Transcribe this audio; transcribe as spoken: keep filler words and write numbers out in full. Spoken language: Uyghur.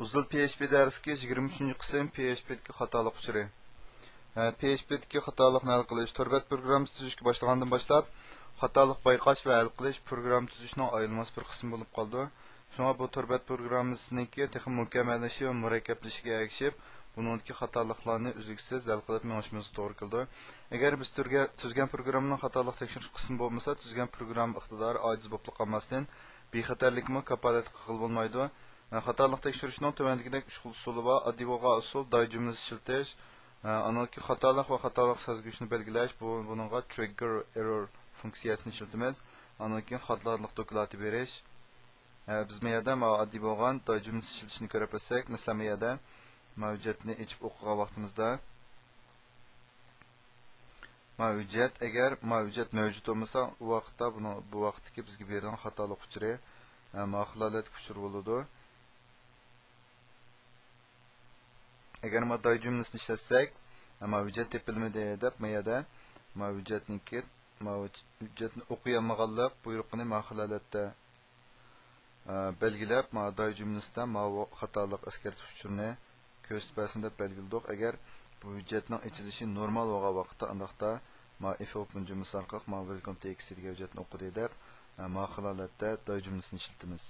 قىزىل پي ئېچ پى دەرسلىكى يىگىرمە ئۈچىنچى قىسىم، پي ئېچ پى دىكى خاتالىق ئۇچۇرى. ھە، پي ئېچ پى دىكى خاتالىقنى ھەل قىلىش. تور بەت پروگراممىسى تۈزۈشكە باشلىغاندىن باشلاپ، خاتالىق بايقاش ۋە ھەل قىلىش پروگرامما تۈزۈشنىڭ ئايرىلماس بىر قىسمى بولۇپ قالىدۇ. شۇڭا بۇ تور بەت پروگراممىسىنىڭكى تېخىمۇ مۇكەممەللىشىشى ۋە مۇرەككەپلىشىشىگە ئەگىشىپ، بۇنىڭدىكى خاتالىقلارنى ئۈزلۈكسىز ھەل قىلىپ مېڭىشىمىزغا توغرا كېلىدۇ. ئەگەر بىز تۈرگە-، تۈزگەن پروگراممىنىڭ خاتالىق تەكشۈرۈش قىسمى بولمىسا، تۈزگەن پروگرامما ئىقتىدارى ئاجىز بولۇپلا قالماستىن، بىخەتەرلىكمۇ كاپالەتلىك قىلغىلى بولمايدۇ. خاتالىق تەكشۈرۈشنىڭ تۆۋەندىكىدەك ئۈچ خىل ئۇسۇلى بار. ئاددىي بولغان ئۇسۇل داي جۈملىسى ئىشلىتىش. ئاندىن كېيىن خاتالىق ۋە خاتالىق سەزگۈچنى بەلگىلەش. بۇ، بۇنىڭغا ترىگگېر ئېررور فۇنكسىيەسىنى ئىشلىتىمىز. ئاندىن كېيىن خاتالىق دوكلاتى بېرىش. بىز ما يەردە ما ئاددىي بولغان داي جۈملىسى ئىشلىتىشنى كۆرۈپ ئۆتسەك، مەسىلەن، ما يەردە ما ھۆججەتنى ئېچىپ ئوقۇغان ۋاقتىمىزدا، ما ھۆججەت، ئەگەر ما ھۆججەت مەۋجۇت بولمىسا، ئۇ ۋاقىتتا بۇنىڭ، بۇ ۋاقىتتىكى بىزگە بېرىلگەن خاتالىق ئۇچۇرى، ئە، ما خىل ھالەتتىكى ئۇچۇر بولىدۇ. ئەگەر ما داي جۈملىسىنى ئىشلەتسەك، ما ھۆججەت تېپىلمىدى دەپ، ما يەردە ما ھۆججەتنىڭكى، ما ھۆججەتنى ئوقۇيالمىغانلىق بۇيرۇقىنى ما خىل ھالەتتە ئە، بەلگىلەپ، ما داي جۈملىسىدە ماۋۇ خاتالىق ئەسكەرتىش ئۇچۇرىنى كۆرسىتىپ بەرسۇن دەپ بەلگىلىدۇق. ئەگەر بۇ ھۆججەتنىڭ ئېچىلىشى نورمال بولغان ۋاقىتتا، ئانداقتا ما ئىف ئوپېن جۈملىسى ئارقىلىق ما ۋېلكام تى ئېكىس تى دېگەن ھۆججەتنى ئوقۇدى دەپ، ئە، ما خىل ھالەتتە داي جۈملىسىنى ئىشلىتىمىز.